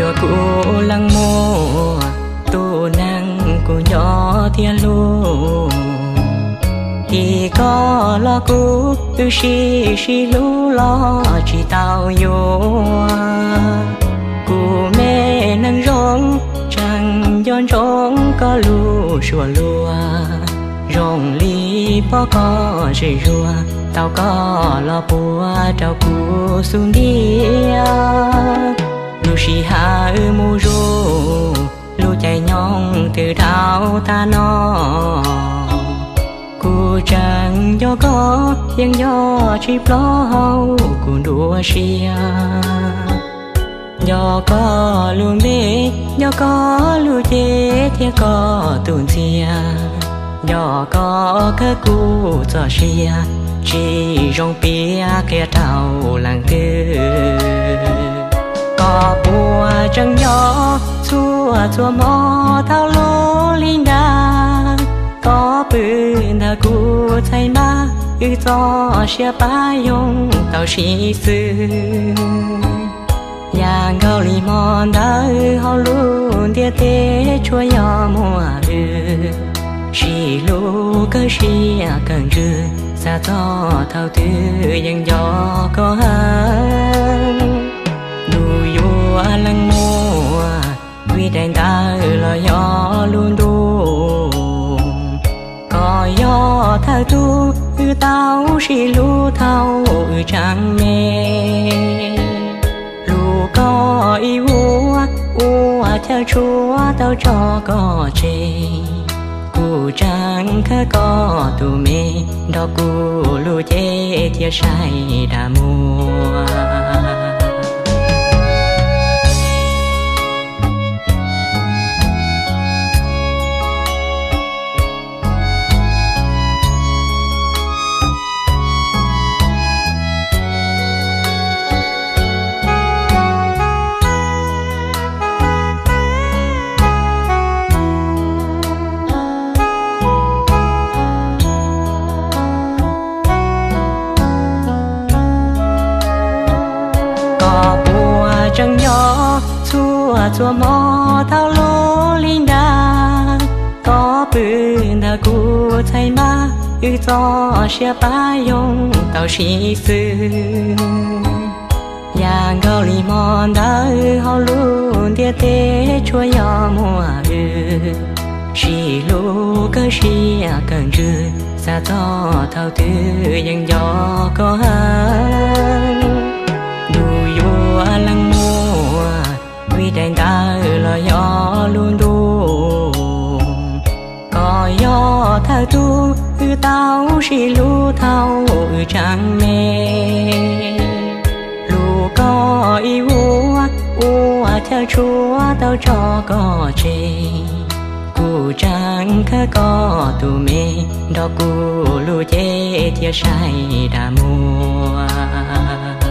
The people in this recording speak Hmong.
Yog kuv leej muam, tus neeg kuv nco thiab hlub, tim koj los kuv twb sib sib hlub los tsis tau yuav. Kuv me neeg zoo, tseem nco ntsoov koj lub suab luag, zoo li pom koj zem zuag, tau koj los puag rau kuv xub ntiag. Lub sij hawm mus zuj, lub caij nyoog twb dhau tag no, kuv tseem nco koj, yeej nco tsis ploj hauv kuv nruab siab. Nco koj lub npe, nco koj lub cev thiab koj tus ntxiag, nco koj kawg kuv txoj sia, tsis zoo piav qhia rau leej twg. Koj puas tseem nco txhua txhua hmo thaum lub hli nra, koj pw ntawm kuv txhais npab, wb txoj sia pab yoog tau sib xws. Yam nkaus li hmo ntawd hauv lub ntiaj teb tsuas yog muaj wb, sib hlub kawg siab kawg ntsws, xav txog thaum twg yeej nco koj heev. Ntuj yuav leej muam, vim daim ntawv los yog lub ntuj, koj yog thawj tug wb tau sib hlub thaum wb tseem me. Hlub koj ib vuag, ua chaw tshuab tau tso koj tseg, kuv tseem khawb koj tus me, nrog kuv lub cev thiab saib dag muag. Koj puas tseem nco txhua txhua hmo thaum lub hli nra, koj pw ntawm kuv txhais npab, wb txoj sia pab yoog tau sib xws. Yam nkaus li hmo ntawd hauv lub ntiaj teb tsuas yog muaj wb, sib hlub kawg siab kawg ntsws, xav txog thaum twg yeej nco koj heev. Ntuj yuav leej muam, vim daim ntawv los yog lub ntuj, koj yog thawj tug wb tau sib hlub thaum wb tseem me. Hlub koj ib vuag, ua chaw tshuab tau tso koj tseg, kuv tseem khawb koj tus me, nrog kuv lub cev thiab saib dag muag.